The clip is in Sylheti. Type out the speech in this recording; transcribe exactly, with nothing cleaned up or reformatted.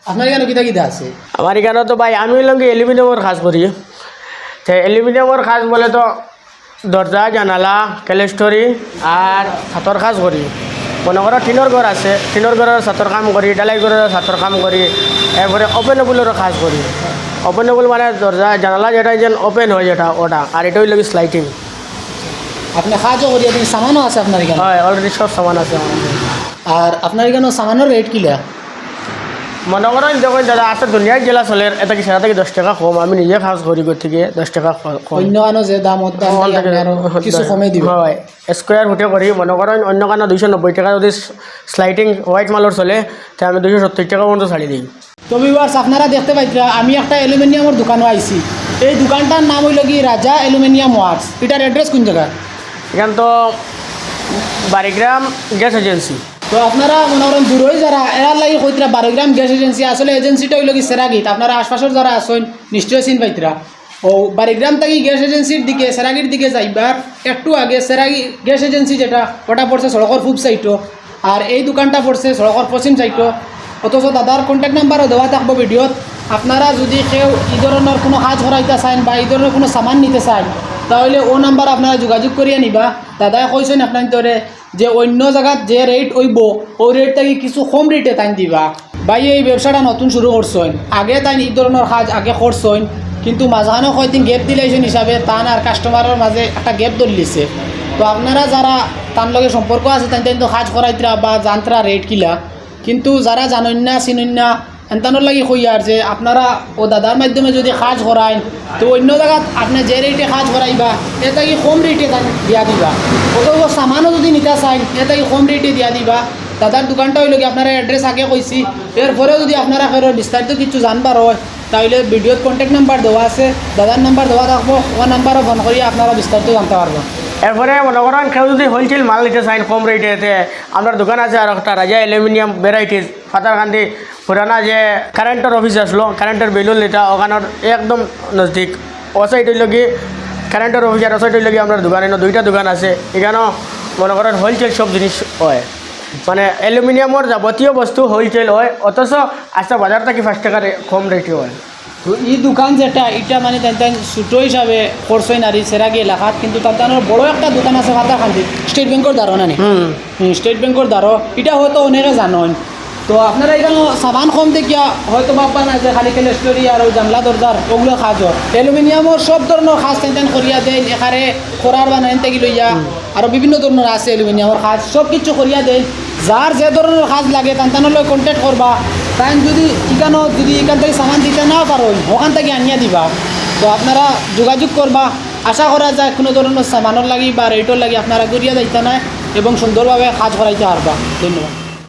আপনার ইখানো কিতা কিতা আছে? আমার ইখানো তো ভাই, আমি অইলাম কি অ্যালুমিনিয়ামর কাজ করি। তে অ্যালুমিনিয়ামর কাজ বলে তো দরজা, জানালা, ক্লেস্টরি আর ছাতর কাজ করি। মনো করো টিনর ঘর আছে, টিনর ঘরর ছাতর কাম করি, ঢালাই ঘরর ছাতর কাম করি, এরপরে ওপেনেবলরও কাজ করি। ওপেনেবল মানে দরজা, জানালা যেটা যেন ওপেন হয় যেটা, ওটা। আর এটা অইলো কি স্লাইডিং। আপনে কাজও করিয়া দেইন, সামানও আছে আপনার ইখানো? হয়, already সব সামান আছে আমার। আর আপনার ইখানো সামানর রেট কিলা? মনো করইন, দেখইন দাদা, আছে দুনিয়ার যেলা চলের, এটা কি সারা থাকি দশ টেকা কম, আমি নিজে কাজ করি, গতিকে দশ টেকা ক-, কম। অন্য কানো যে দাম, ওর দাম অন্য থাকি থাকি আরো কিছু কমে দিবা। হয়, স্কোয়ার ফুটে করি, মনো করইন অন্য কানো দুইশো নব্বই টেকা যদি স্লাইডিং হোয়াইট মালর চলে, তে আমি দুইশো সত্তর টেকা পর্যন্ত ছাড়ি দেই। তো ভিউয়ার্স, আপনারা দেখতে পাইতরা, আমি একটা অ্যালুমিনিয়ামর দোকানো আইছি। এই দোকানটার নাম অইলো কি রাজা অ্যালুমিনিয়াম ওয়ার্কস। এটার অ্যাড্রেস কোন জাগা? ইখান তো বারিগ্রাম গ্যাস এজেন্সি। তো আপনারা মনো করইন দূরই যারা, এরার লাগি কইতরা বারিগ্রাম গ্যাস এজেন্সি, আসলে এজেন্সিটা অইলো কি সেরাগিত। আপনারা আশপাশর যারা আছইন, নিশ্চয় চিন পাইতরা। ও বারিগ্রাম থাকি গ্যাস এজেন্সির দিকে, সেরাগির দিকে যাইবার একটু আগে সেরাগি গ্যাস এজেন্সি যেটা, ওটা পড়ছে সড়কর পূব সাইডো। আর এই দোকানটা পড়ছে সড়কর পশ্চিম সাইডো। অথচ দাদার কন্ট্যাক্ট নাম্বারও দেওয়া থাকবো ভিডিওত। আপনারা যদি কেউ ই ধরনর কোনো কাজ করাইতা চাইন বা ই ধরনর কোনো সামান নিতা চাইন, তাইলে অউ নাম্বার আপনারা যোগাযোগ করিয়া নিবা। দাদায় কইছইন আপনাইন্তরে যে অইন্য জাগাত যে রেট অইবো, অউ রেট থাকি কিছু কম রেটে তাইন দিবা। ভাইয়ে এই ব্যবসাটা নতুন শুরু করছইন, আগে তাইন ই ধরনর কাজ আগে করছইন, কিন্তু মাঝখানো কয়দিন গ্যাপ দিলাইছইন হিসাবে তান আর কাস্টমারর মাঝে একটা গ্যাপ ধরলিছে। তো আপনারা যারা তান লগে সম্পর্ক আছে, তাইন তাইন তো কাজ করাইতরা বা জানতরা রেট কিলা, কিন্তু যারা জানইন না, চিনইন না, এনতানোর লাগি কইয়ার যে আপনারা অউ দাদার মাধ্যমে যদি কাজ করাইন, তো অইন্য জাগাত আপনে যে রেটে কাজ করাইবা, এর থাকি কম রেটে তাইন দিয়া দিবা। অথবা সামানও যদি নিতা চাইন, এর থাকি কম রেটে দিয়া দিবা। দাদার দোকানটা অইলো কি আপনারা অ্যাড্রেস আগে কইছি, এরপরেও যদি আপনারা কেউর বিস্তারিত কিছু জানবার অয়, তাইলে ভিডিওত কন্ট্যাক্ট নাম্বার দেওয়া আছে, দাদার নাম্বার দেওয়া থাকবো, অউ নাম্বারো ফোন করিয়া আপনারা বিস্তারিত জানতা পারবা। এরপরে মনো করইন কেউ যদি হোলসেল মাল নিতা চাইন কম রেটে, তে আমরার দোকান আছে আরোকটা রাজা অ্যালুমিনিয়াম ভ্যারাইটিজ, পাথারকান্দি পুরানা যে কারেন্টর অফিস আছলো, কারেন্টর বেলুন যেটা, অখানর একদম নজদিক। অউ সাইড অইলো কি কারেন্টর অফিস আর অউ সাইড অইলো কি আমরার দোকান, ইনো দুইটা দোকান আছে। ইখানো মনো করইন হোলসেল সব জিনিস অয়, মানে অ্যালুমিনিয়ামর যাবতীয় বস্তু হোলসেল অয়, অথচ আস্তা বাজার থাকি পাঁচ টেকার কম রেটে অয়। তো ই দোকান যেটা, ইটা মানে তাইন তাইন ছোট হিসাবে করছইন আর ই সেরাগি এলাকাত, কিন্তু তান তানর বড় একটা দোকান আছে পাথারকান্দিত, স্টেট ব্যাংকর দ্বারো নানি? হুম। হুম, স্টেট ব্যাংকর দ্বারো। ইটা হয়তো অনেকে জানইন। তো আপনারা ইখানো সামান কম দেখিয়া হয়তো ভাববা না যে খালি ক্লেস্টরি আর অউ জানলা দরজার অগুলা কাজ অয়। অ্যালুমিনিয়ামর সব ধরনর কাজ তাইন তাইন করিয়া দেইন, এখারে করার বানাইন থাকি লইয়া। হুম। আরো বিভিন্ন ধরনর আছে অ্যালুমিনিয়ামর কাজ, সব কিছু করিয়া দেইন। যার যে ধরনর কাজ লাগে, তান তানর লগে কন্ট্যাক্ট করবা। তাইন যদি ইখানো, যদি ইখান থাকি সামান দিতা না পারইন, অখান থাকি আনিয়া দিবা। তো আপনারা যোগাযোগ করবা। আশা করা যায় কোনো ধরনর সামানর লাগি বা রেটর লাগি আপনারা ঘুরিয়া যাইতা নায় এবং সুন্দরভাবে কাজ করাইতা পারবা। ধন্যবাদ।